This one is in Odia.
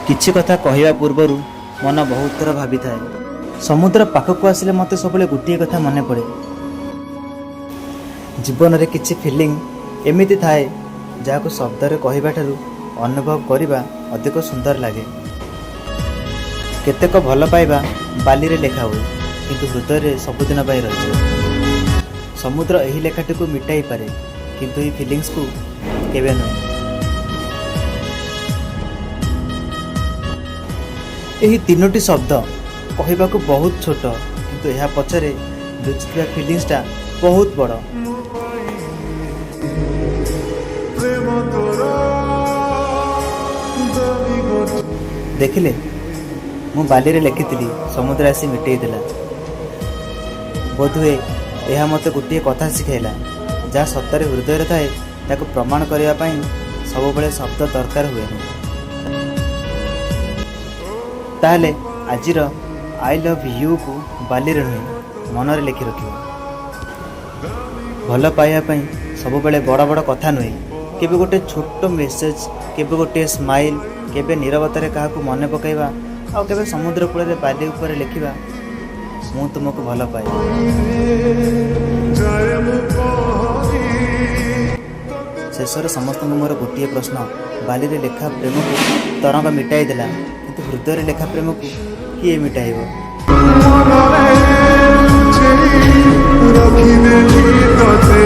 କିଛି କଥା କହିବା ପୂର୍ବରୁ ମନ ବହୁତ ଥର ଭାବିଥାଏ। ସମୁଦ୍ର ପାଖକୁ ଆସିଲେ ମୋତେ ସବୁବେଳେ ଗୋଟିଏ କଥା ମନେ ପଡ଼େ। ଜୀବନରେ କିଛି ଫିଲିଂ ଏମିତି ଥାଏ, ଯାହାକୁ ଶବ୍ଦରେ କହିବା ଠାରୁ ଅନୁଭବ କରିବା ଅଧିକ ସୁନ୍ଦର ଲାଗେ। କେତେକ ଭଲ ପାଇବା ବାଲିରେ ଲେଖା ହୁଏ, କିନ୍ତୁ ହୃଦୟରେ ସବୁଦିନ ପାଇଁ ରହିଯାଏ। ସମୁଦ୍ର ଏହି ଲେଖାଟିକୁ ମିଟାଇ ପାରେ, କିନ୍ତୁ ଏହି ଫିଲିଂସକୁ କେବେ ନୁହେଁ। ଏହି ତିନୋଟି ଶବ୍ଦ କହିବାକୁ ବହୁତ ଛୋଟ, କିନ୍ତୁ ଏହା ପଛରେ ଲୁଚିଥିବା ଫିଲିଂସଟା ବହୁତ ବଡ଼। ପ୍ରେମ ତୋର ଦାମୀ ଗୋଟିଏ। ଦେଖିଲେ, ମୁଁ ବାଲିରେ ଲେଖିଥିଲି, ସମୁଦ୍ର ଆସି ମିଟେଇ ଦେଲା। ବୋଧହୁଏ ଏହା ମୋତେ ଗୋଟିଏ କଥା ଶିଖାଇଲା, ଯାହା ସତରେ ହୃଦୟରେ ଥାଏ, ତାକୁ ପ୍ରମାଣ କରିବା ପାଇଁ ସବୁବେଳେ ଶବ୍ଦ ଦରକାର ହୁଏନି। ତାହେଲେ ଆଜିର "I love ୟୁକୁ ବାଲିରେ ନୁହେଁ, ମନରେ ଲେଖି ରଖିବ। ଭଲ ପାଇବା ପାଇଁ ସବୁବେଳେ ବଡ଼ ବଡ଼ କଥା ନୁହେଁ। କେବେ ଗୋଟେ ଛୋଟ ମେସେଜ, କେବେ ଗୋଟିଏ ସ୍ମାଇଲ୍, କେବେ ନୀରବତାରେ କାହାକୁ ମନେ ପକାଇବା, ଆଉ କେବେ ସମୁଦ୍ର କୂଳରେ ବାଲି ଉପରେ ଲେଖିବା, "ମୁଁ ତୁମକୁ ଭଲ ପାଏ।" ଯାଏ ମୁଁ ପହଁରି। ଶେଷରେ ସମସ୍ତଙ୍କୁ ମୋର ଗୋଟିଏ ପ୍ରଶ୍ନ: ବାଲିରେ ଲେଖା ପ୍ରେମକୁ ତରଙ୍ଗ ମିଟାଇ ଦେଲା, କିନ୍ତୁ ହୃଦୟରେ ଲେଖା ପ୍ରେମକୁ କିଏ ମିଟାଇବ? ମନରେ ଲୁଚେଇ ରଖିଦେଲି ତତେ।